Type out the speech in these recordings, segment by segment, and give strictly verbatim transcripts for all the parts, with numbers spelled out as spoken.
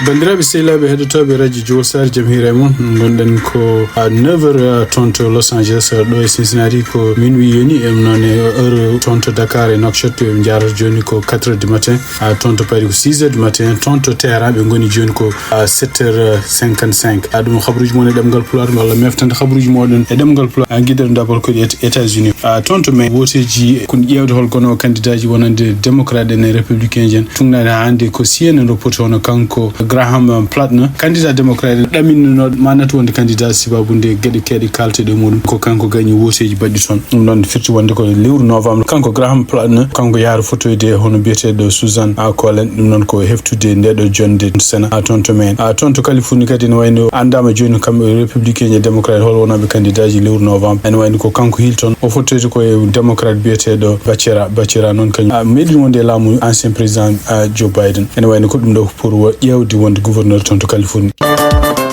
Banndiraaɓe sehilaaɓe heɗotooɓe radio Jowol Sare, jam hiira e mon. Ngonɗen ko à neuf heures, uh, toon to Los Angeles, uh, ɗo e Cincinnati ko minuit yoni, em noon e heure toon to Dakar e Nouakchott, ɓe njaarata jooni ko quatre heures du matin, uh, toon to Paris ko six heures du matin, toon to Téhéran ɓe ngoni jooni ko, uh, sept heures cinquante-cinq. Uh, ɗum ko habaruuji mon e ɗemngal Pulaar, walla meftande habaruuji moɗon e ɗemngal Pulaar, uh, giɗere dabal ko e États-Unis. Uh, toon to men wooteeji, ko ƴeewde hol gono kandidaaji wonande démocrate en e républicain en, tugnaade haa hannde ko C N N o poti, hono kanko Graham Platt, candidat démocrate ɗaminnoɗo ma natu wonde candidat, sababu nde geɗe keeɗe kaalte ɗe muɗum, ko kanko gañi wooteeji baɗɗi toon. Ɗum noon firti wonde ko lewru novembre, kanko Graham Platt, kanko yaara fotoyde hono biyeteeɗo Susan A. Collins. Ɗum noon ko heftude nde ɗo jonnde Sénat, a, toon to men. A, toon to Californie kadi ne wayno anndaama jooni kamɓe républicain e démocrate hol wonooɓe candidat ji lewru novembre. Ene wayno ko kanko Hilton, o fotoyta ko e démocrate biyeteeɗo Becerra. Becerra noon kañum, a, meeɗi wonde e laamu ancien président, a, Joe Biden. Ene wayno ko ɗum ɗo pour wo-, ƴeewde wonde gouverneur toon to Californie.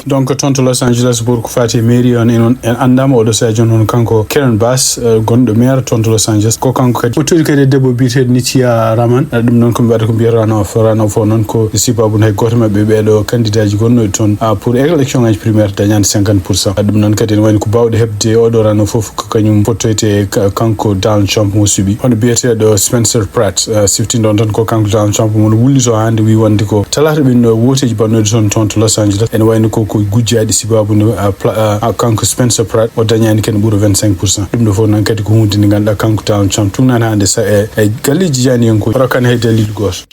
Donc, toon to Los Angeles, pour ko faati e mairie on, en on, en anndaama oɗo sahaa jooni, hono kanko Karen Bass, eh, gonɗo maire toon to Los Angeles. Ko kanko kadi o tori kadi e debbo biyeteeɗo Nitya Raman. Eh, ɗum noon ko ɓe mbaɗata ko mbiyata runoff. Runoff o noon ko sababu hay gooto maɓɓe ɓeeɗo candidat ji gonnooɗi toon, ah, pour élection ngaji primaire dañaani cinquante pour cent. Ah, ɗum noon kadi ene wayno ko baawɗo heɓde oɗo runoff fof ko kañum fottoyte e ka-, kanko Donald Trump mo suɓi. Hono biyeteeɗo Spencer Pratt, eh, siftinɗo on tan ko kanko Donald Trump mo wullito hannde wi wonde ko talaata ɓennuɗo wooteeji baɗnooɗi toon, toon to Los Angeles. Ene wayno ko, ko gujjaaɗi sababu nde, ah, pla-, ah, ah, kanko Spencer Pratt o dañaani ken ɓura vingt-cinq pour cent. Ɗum ɗo fof noon kadi ko huunde nde ngannduɗaa kanko Donald Trump tugnaani hannde sa-, e, e galleeji jaaniyankooji rokkani hay daliilu gooto.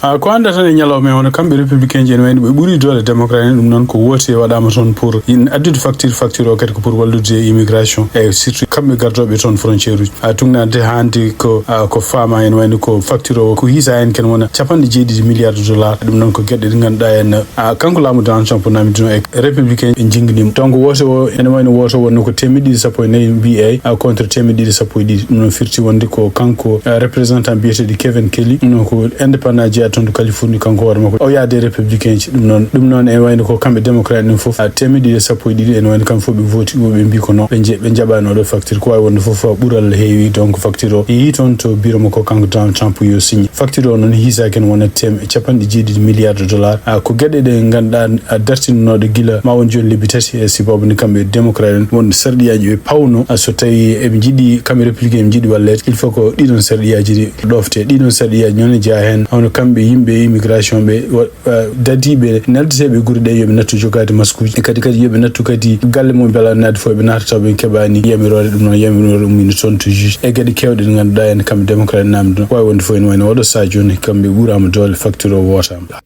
Ah, ko annda tan e ñalawma e hono kamɓe républicain ji ene wayno ɓe ɓuri doole démocrate en, ɗum noon ko woote waɗaama toon pour in addude facture, facture o kadi ko pour wallude e immigration e surtout kamɓe gardooɓe toon frontière uji. Ah, tugnaade hannde ko, ah, ko faama ene wayno ko facture o ko hiisa heen ken wona capanɗe jeeɗiɗi milliards de dollars. Ɗum noon ko geɗe ɗe ngannduɗaa en, ah, kanko laamu Donald Trump naamndino e républicain en jinginiima. Donc woote o ene wayno woote wonno ko teemeɗɗe ɗiɗi sappo e nayi mbiye, ah, contre teemeɗɗe ɗiɗi sappo e ɗiɗi. Ɗum noon firti wonde ko kanko, eh, représentant biyeteeɗo Kevin Kelly, ɗum noon ko indépendant jeyaa toon to Californie, kanko hoore makko o yaade républicain ji. Ɗum noon, ɗum noon ene wayno ko kamɓe démocrate en fof, ah, teemeɗɗe ɗiɗi e sappo e ɗiɗi ene wayno kamɓe fof ɓe vooti, ɓe mbi ko non, ɓe nje-, ɓe njaɓaani oɗo facture. Ko waawi wonde fof ɓural heewi, donc facture o yehi toon to bureau makko kanko Donald Trump yo signe. Facture o noon hiisaaki ene wona tem-, capanɗe jeeɗiɗi milliards de dollars. Ah, ko geɗe ɗe ngannduɗaa, ah, dartinanooɗe gila ma won jooni lebbi tati, e sababu nde kamɓe démocrate en won sarɗiyaaji ɓe pawno, ah, so tawi eɓe njiɗi, kamɓe républicain eɓe njiɗi walleede, il faut ko ɗiɗon sarɗiyaaji ɗi ɗofte. Ɗiɗon sarɗiyaaji noon ne jeyaa heen hono kamɓe yimɓe immigration ɓe wa-, eh, dadiiɓe neldeteeɓe e gure ɗe yo ɓe nattu jogaade maskuuji. E kadi, kadi yo ɓe nattu kadi galle mum mbela naade fof ɓe naatata ɓe keɓaani yamiroore. Ɗum noon yamiroore ummini toon to juge. E geɗe keewɗe ɗe ngannduɗaa en kamɓe démocrate naamndino. Waawi wonde fof ene wayno oɗo sahaa jooni kamɓe ɓuraama doole, facture o wootaama.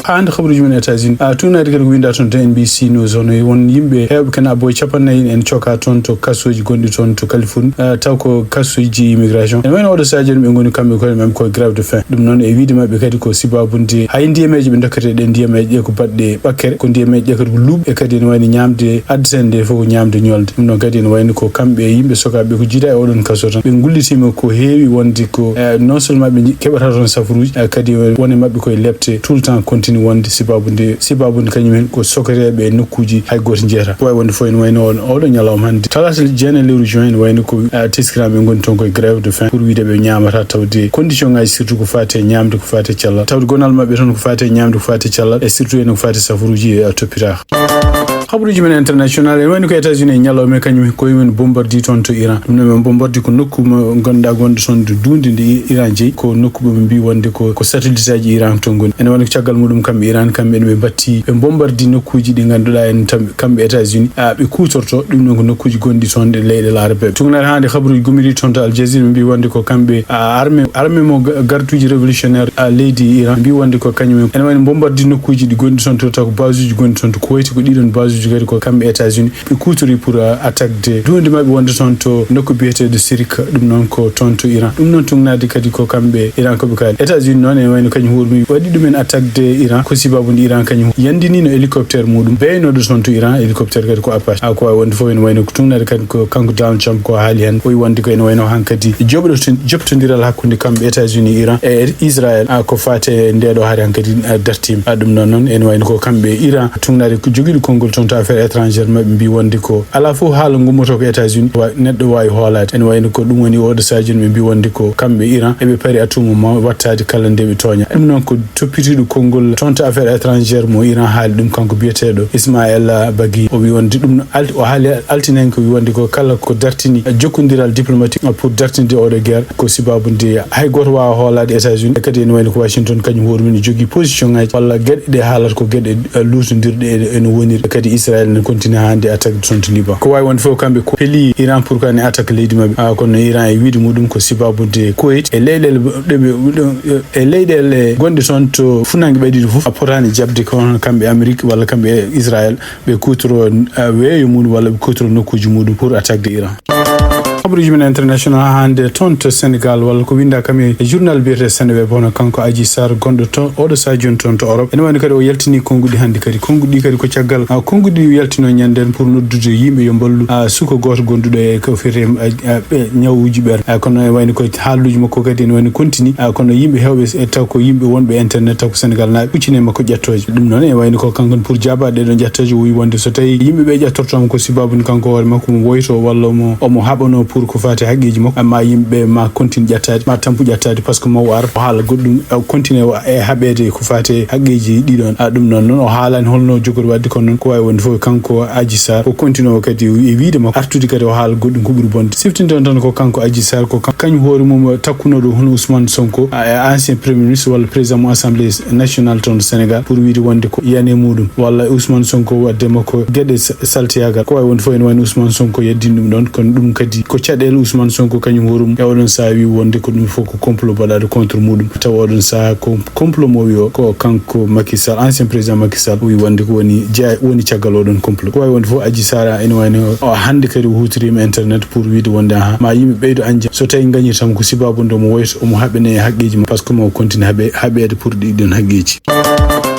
Haa hannde habaruuji men États-Unis. A, tugnaade kadi ko winda toon to N B C News, hono won yimɓe heewɓe ken abbo e capanɗe nayi en cokaa toon to kasooji gonɗi toon to Californie. A, taw ko kasooji immigration. Ene wayno oɗo sahaa jooni ɓe ngoni kamɓe koye maɓɓe ko grève de faim. Ɗum noon e wiide maɓɓe kadi ko sababu nde hay ndiyameeje ɓe dokkete ɗe ndiyameeje ɗe ko baɗɗe ɓakkere, ko ndiyameeje ɗe kadi ko luuɓe, e kadi ene wayno ñaamde addetee nde fof ko ñaamde ñolde. Ɗum noon kadi ene wayno ko kamɓe yimɓe sokaaɓe ko jiida e oɗon kaso tan. Ɓe ngullitiima ko heewi wonde ko, eh, non seulement ɓe nji-, keɓata toon safaruuji, eh, kadi woni maɓɓe koye lepte tout le temps continue wonde sababu nde, sababu nde kañum en ko soketeeɓe e nokkuuji hay gooto njeyata. Ko wayi wonde fof ene wayno on oɗo ñalawma hannde. Talaata jeenayi lewru juin ene wayno ko, eh, teskiraama ɓe ngoni toon koye grève de faim pour wiide ɓe ñaamata tawde condition ngaji surtout ko faati e ñaamde, ko faati e cellal. Tawde gonal maɓɓe toon ko faati e ñaamde, ko faati e cellal, e surtout ene ko faati e safaruuji, eh, toppitaaka. Habaruuji men international, ene wayno ko États-Unis e ñalawma kañum koye men bombardi toon to Iran. Ɗum noon men bombardi ko nokku mo ngannduɗaa gonɗo toon to duunde nde I-, Iran jeyi. Ko nokku ɓe mbi wonde ko, ko satellite aji Iran toon ngoni. Ene wayno ko caggal muɗum kamɓe Iran, kamɓe ene ɓe mbatti, ɓe bombardi nokkuuji ɗi ngannduɗaa en tam-, kamɓe États-Unis, a, ɓe kuutorto. Ɗum noon ko nokkuuji gonɗi toon ɗe leyɗe larabeeɓe. Tugnaade hannde habaruuji gomiri toon to Al Jazeera ɓe mbi wonde ko kamɓe, a, armée, armée mo ga-, garduuji révolutionnaire, a, leydi Iran mbi wonde ko kañum en. Ene wayno bombardi nokkuuji ɗi gonɗi toon to, taw ko base uji gonɗi toon to Kuwait, ko ɗiɗon base uji kadi ko kamɓe États-Unis ɓe kuutori pour, uh, attaque de duunde maɓɓe wonde toon to nokku biyeteeɗo Sirik, ɗum noon ko toon to Iran. Ɗum noon tugnaade kadi ko kamɓe Iran ko ɓe kaali. États-Unis noon ene wayno kañum hoore mum waɗi ɗum en attaque de Iran ko sababu nde Iran kañum yandinino hélicoptère muɗum beynooɗo toon to Iran, hélicoptère kadi ko Apache. A, ko wayi wonde fof ene wayno ko tugnaade kadi ko kanko Donald Trump ko haali heen. O wi wonde ko ene wayno hankadi joɓɗo-, joɓtondiral hakkunde kamɓe États-Unis, Iran e Israël, a, ko faate ndeɗo hari hankadi, a, dartiima. A, ɗum noon noon ene wayno ko kamɓe Iran tugnaade ko jogiiɗo konngol toon. To affaire étrangère maɓɓe mbi wonde ko alaa fof haala ngummoto ko États-Unis wa neɗɗo waawi hoolaade. Ene wayno ko ɗum woni oɗo sadio ɓe mbi wonde ko kamɓe Iran eɓe pari atumu ma wattaade kala nde ɓe tooña. Ɗum noon ko toppitiiɗo konngol toon to affaire étrangère mo Iran haali ɗum, kanko biyeteeɗo Ismaël Baghi. O wi wonde ɗum no alti, o haali altine heen ko wi wonde ko kala ko dartini jokkondiral diplomatique pour dartinde oɗo guerre ko sababu nde hay gooto waawa hoolaade États-Unis. E kadi ene wayno ko Washington kañum hoore mum ne jogii position ŋaaji walla geɗe ɗe haalata ko geɗe luutondirɗe e, e no woniri. Kadi Israël ne continue hannde attaque de toon to Liban. Ko waawi wonde fof kamɓe ko peli Iran pour que ne attaque leydi maɓɓe. Ah, kono Iran e wiide muɗum ko sababu nde Kuwait e leyɗeele ɗe ɓe, e leyɗeele gonɗe toon to funnangue ɓe ɗiɗi fof a potaani jaɓde ko hono kamɓe Amérique walla kamɓe Israël ɓe kutoro, ah, weeyo mum walla ɓe kutoro nokkuuji muɗum pour attaque de Iran. Habaruuji men international haa hannde toon to Sénégal, walla ko winnda kam e journal biyetee Seneweb, hono kanko Adji Sarr, gonɗo to oɗo sadio toon to Europe. Ene wayno kadi o yaltini konnguɗi hannde kadi. Konnguɗi kadi ko caggal, ah, konnguɗi o yaltino ñande nden pour noddude yimɓe yo mballu, ah, suko gooto gonɗuɗo e ko fiyetee, ah, ah, ɓe ñawuuji ɓer. Ah, kono e wayno ko haalluuji makko kadi ene wayno continue. Ah, kono yimɓe heewɓe e taw ko yimɓe wonɓe internet taw ko Sénégal naaɓe kuccini e makko ƴettooje. Ɗum noon e wayno ko kanko pour jaabaade ɗeɗon ƴettooje o wi wonde so tawi yimɓe ɓe ƴettortoo mo ko sababu ni kanko hoore makko mo woyto walla mo omo haɓano pour ko faati haqqeeji makko, amma yimɓe ma continue ƴettaade, ma tampu ƴettaade, parce que mawo ar o haala goɗɗum, o continue e haɓeede ko faati haqqeeji ɗiɗon. A, ɗum noon, noon o haalani holno jogori waɗde, kono noon ko waawi wonde fof kanko Adji Sarr ko continue o kadi e wiide makko artude kadi o haala goɗɗum ko ɓuri bonde. Siftinde on tan ko kanko Adji Sarr ko kan-, kañum hoore mum takkunoɗo hono Ousmane Sonko, a, e ancien premier ministre walla président mo assemblée nationale toon Sénégal pour wiide wonde ko yiyane muɗum walla Ousmane Sonko waɗde makko geɗe sa-, saltiyagal. Ko wawi wonde fof ene wayno Ousmane Sonko yeddini ɗum ɗon, kono ɗum kadi ko caɗele Ousmane Sonko kañum horum e oɗon saaha wi wonde ko ɗum fof ko complot baɗaɗo contre muɗum. Tawa oɗon saaha ko complot mo wi o ko kanko Macky Sall, ancien président Macky Sall, wi wonde ko woni jeya-, woni caggal oɗon complot. Ko wawi wonde fof Adji Sarr ene wayno o hannde kadi o hutorima internet pour wiide wonde aha, ma yimɓe ɓeydo anja. So tawi gañirtama ko sababu nde omo woyta, omo haɓene e haqqeji mum, parce que mo continue haɓe-, haɓede pour ɗiɗon haqqeji.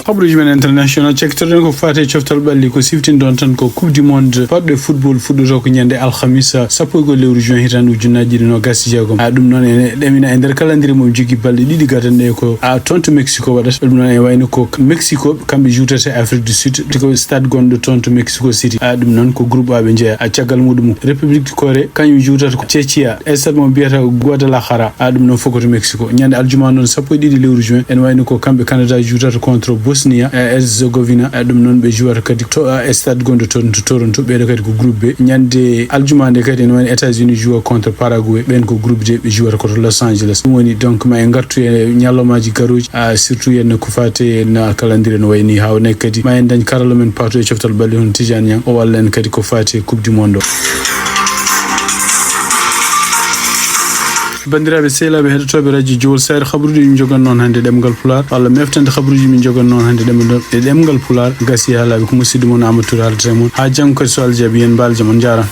Habaruji men international, cektorɗen ko fate coftal ɓalli, ko siftinde on tan ko Coupe du Monde baɗɗo e football fuɗɗoto ko ñande alhamisa sappo e goho lewru juin hitande ujunnaji ɗiɗi nogas e jeegom. A, ɗum noon ene ɗamina e nder kalandire mo jogui balɗe ɗiɗi gadanɗe ko, a, toon to Mexico waɗata. Ɗum noon ene wayno ko Mexico kamɓe juutata e Afrique du Sud, ko stade gonɗo toon to Mexico City. A, ɗum noon ko groupe A ɓe jeeya. A, caggal muɗum République de Corée kañum juutata ko Chechia, e stade mo mbiyata Guadalajara. A, ɗum noon fof ko to Mexico. Ñande aljuma noon sappo e ɗiɗi lewru juin, ene wayno ko kamɓe Canada juutata contre Bosnia e Herzegovina. A, ɗum noon ɓe juwata kadi to, a, e stade gonɗo toon to Toronto. Ɓeɗo kadi ko groupe B. Ñande aljuma nde kadi ene wayno États-Unis juwa contre Paraguay. Ɓen ko groupe D, ɓe juwata ko to Los Angeles. Ɗum woni donc ma en gartu e ñalawmaji garoji, a, surtout yen ko fate na kalandire no wayni, hawne kadi ma en dañ karalo men partout e coftal ɓalli hono Tidiane Niang, o walla en kadi ko fate Coupe du Monde o. Banndiraaɓe sehilaaɓe heɗotooɓe radio Jowol Sayre, habaruuji ɗi jogan noon hannde ɗemngal Pulaar, walla meftande habaruuji min jogan noon hannde ɗemngal, e ɗemngal Pulaar, gasi haalaaɓe ko musidɗo mon Amadou Touré haalata e mon. Haa janngo kadi so Allah jaɓi, yen mbaal jam, on njaaraama.